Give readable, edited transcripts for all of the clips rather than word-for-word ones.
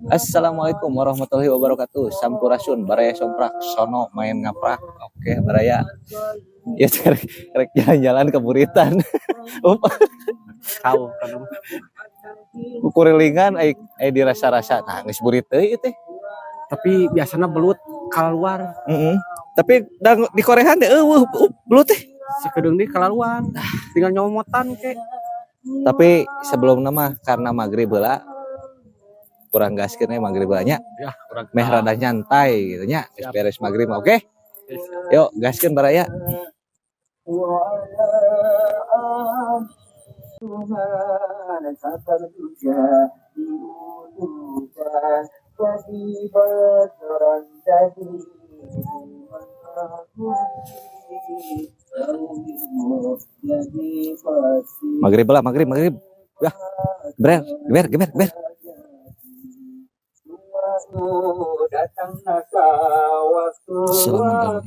Assalamualaikum warahmatullahi wabarakatuh. Sampurasun, baraya somprak, sono main ngaprak. Oke, baraya. Ya rek jalan-jalan ke Buritan. Up, Kau kan kukurilingan ai ai dirasa-rasa. Nah, geus burit deui teh. Tapi biasanya belut keluar. Heeh. Tapi dang di korehan teh eueuh up, belut teh. Sakedeung deui kalaluan, tinggal nyomotan ke. Tapi sebelum nama karena maghrib heula kurang gaskeun we maghrib heula nya. Ya, urang Meh rada nyantai gitu nya. Geus Siap. beres maghrib mah, oke? Yuk, gaskeun baraya. Maghrib lah, maghrib, maghrib. Ya, geber, geber, geber, geber. Selamat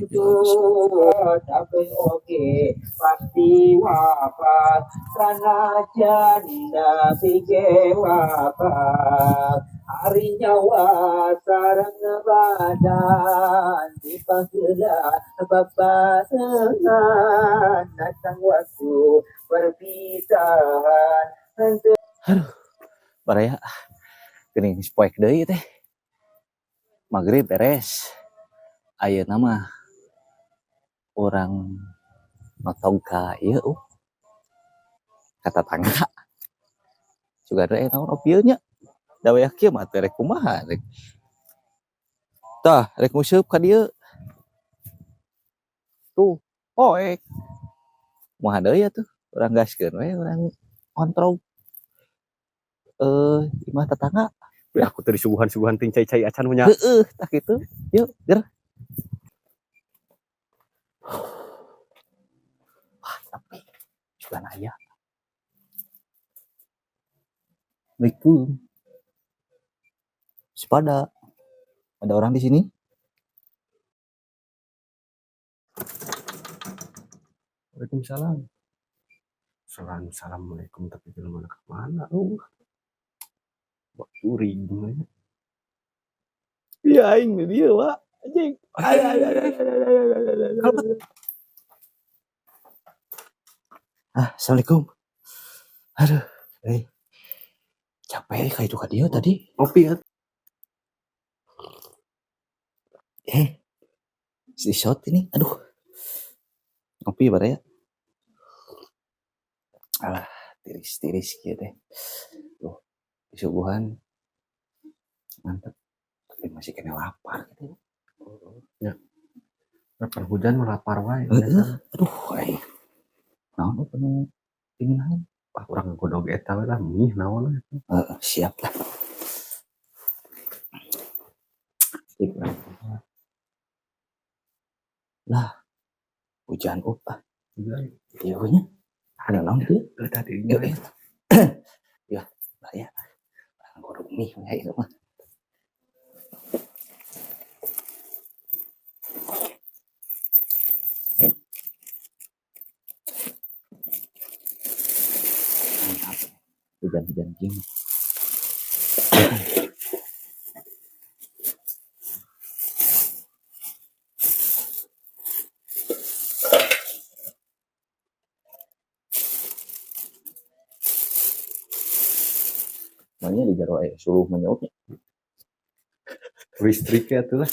Capek oke pasti wafat sanajan nabi wafat hari nyawa sareng badan dipanggil babarengan datang waktu perpisahan. Baraya, geuning geus poek deui teh. Maghrib beres. Ayeuna mah urang notog ka ieu ka tatangga. Sugan we naon op ieu nya. Da wayah kieu mah teh rek kumaha rek. Tah, rek nguseup ka dieu. Tuh, poek. Kumaha deui atuh? Urang gaskeun we urang kontrol imah tetangga. Ya, aku tadi suguhan-suguhan ting cai-cai acan punya. Heeh, tah kitu. Yuk, ger. Wah, tapi sugan aya. Assalamualaikum. Sepada. Ada orang di sini? Waalaikumsalam. Salam, assalamualaikum tapi belum mana kemana Buat curi gimana? Iya, aing di dieu, Pak. Anjing. Ay, ay, ay, ay, ay, ay, ay, ay, ay, ay. Ah, assalamualaikum. Aduh, eh. Capek kayak itu ka dieu tadi. Ngopi ya. Si shot ini, aduh. Ngopi bare ya. Alah, tiris-tiris kieu teh. Tuh, disuguhan. Mantap. Tapi masih kena lapar gitu. Ya. Kapan hujan mah lapar wae. Heeh. Aduh, ai. Naon penuh dingin. Wah, urang godog eta we lah mie naon we. Heeh, siap lah. Lah, hujan up ah. Hujan. Iya nya. Ada naon kieu? Teu tadi. Yuk, yuk. Ya, lah ya. Urang godog mie ya ieu mah. Mantap. Hujan-hujan gini. Makanya di jero aya suluh menyautnya. Listrik ya tuh lah.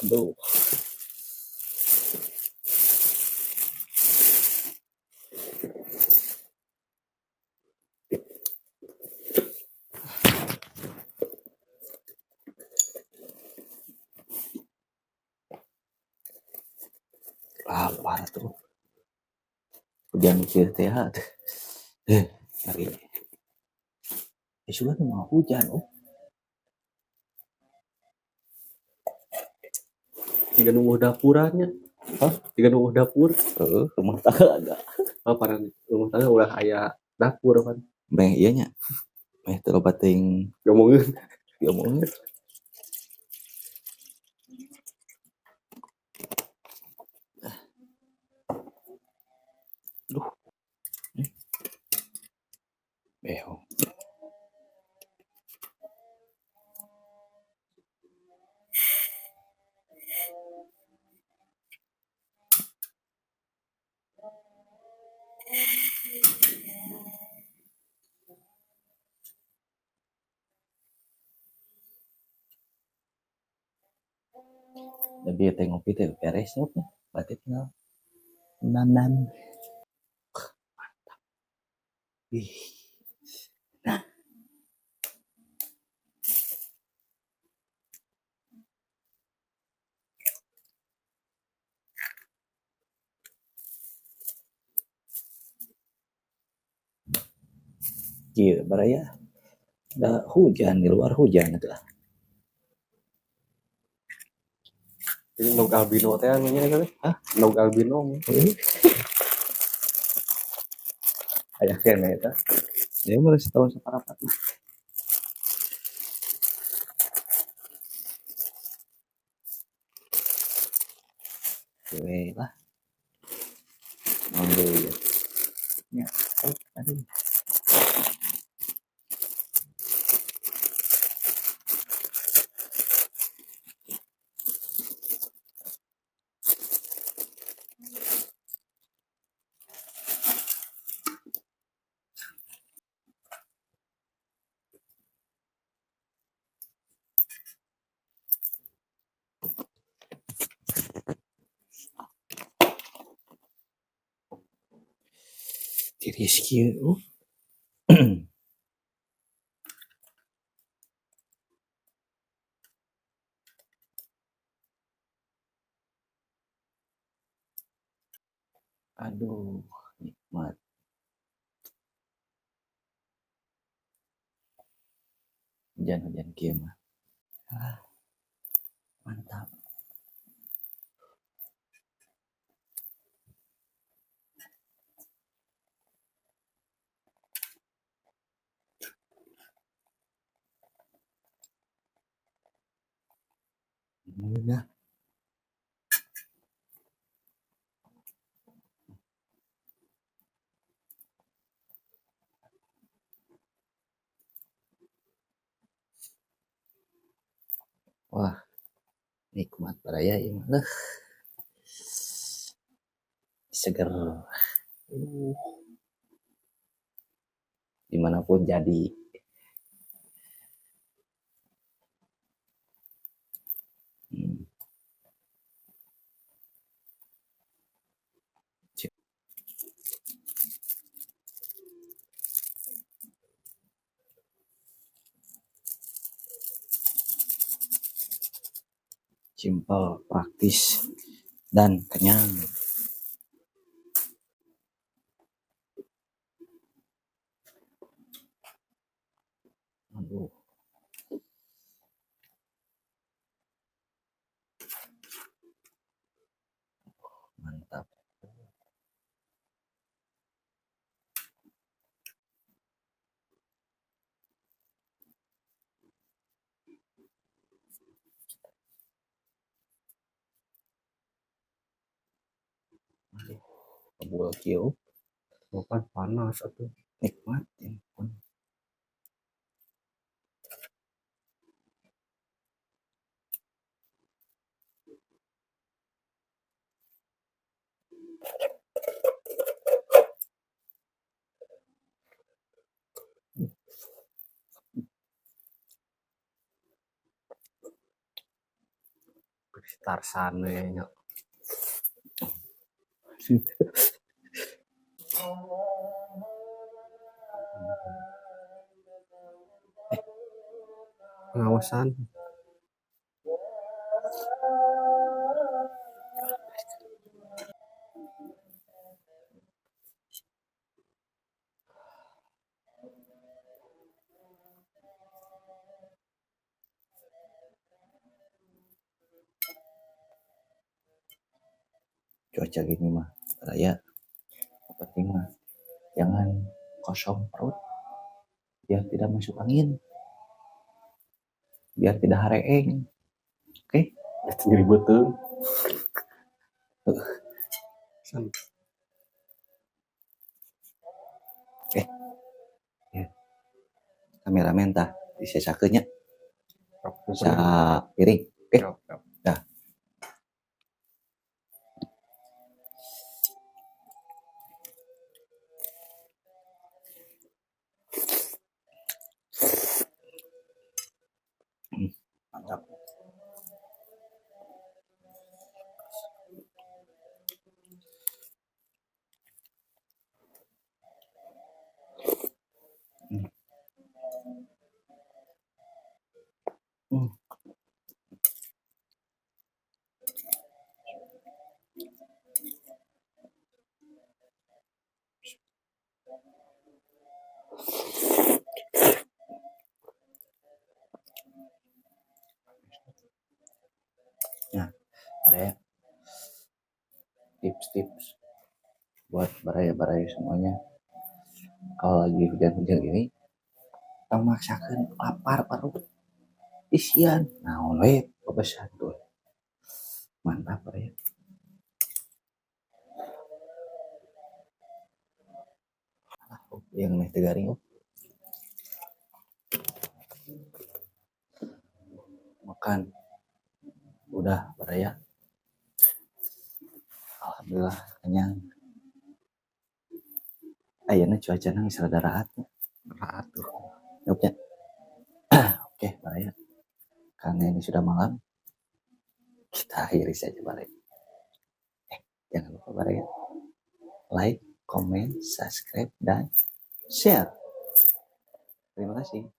Aduh. Lapar tuh. Hujan kieu teh ya. Ngeri. Sudah mau hujan, oh. Tiga nunggu dapurannya. Hah? Tiga nunggu dapur. Heeh, rumah tangga agak. Oh, para rumah tangga ulah aya dapur kan. Meh ieu nya. Meh teu loba teuing Ngomongin. diomongin. Duh. Behong. Lebih teh ngopi teh beres nya. Berarti tinggal nanam. Mantap. Ih. Nah. Kieu baraya. Da hujan di luar, hujan atuh lah. Ini endog albino teh anu nya teh. Hah? Endog albino. Aya keneh eta. Dia mah setahun saparapat mah. Oke lah. Naon deui ya? Nya, oh, aduh. Tiris kieu. Aduh, nikmat. Hujan-hujan kieu mah. Ah, mantap. Nah. Wah, nikmat baraya ieu mah. Leuh. Seger. Dimanapun jadi. Simpel, praktis, dan kenyang. Aduh. Mantap. Aduh, kebul kieu. Bukan panas atuh. Nikmat ya pun. Tarsan we nya. Pengawasan. Cuaca gini mah raya, yang penting mah jangan kosong perut biar tidak masuk angin, biar tidak hareeng. Oke? Itu nyeri beuteung. San. Ya. Kameramen tah disesakeun nya. Sa piring. Oke. Dah. Mantap. Nah, baraya, tips-tips buat baraya-baraya semuanya. Kalau lagi hujan-hujan gini, tong maksakeun lapar perut. Isian, naon we pebesan tuh. Mantap, baraya. Alah, yang nih teu garing, oh. Makan. Udah, baraya. Alhamdulillah kenyang. Ayeuna cuacana geus rada raat. Raat tuh. Yuk, ya. Oke, baraya. Karena ini sudah malam, kita akhiri saja, baraya. Jangan lupa, baraya. Like, comment, subscribe, dan share. Terima kasih.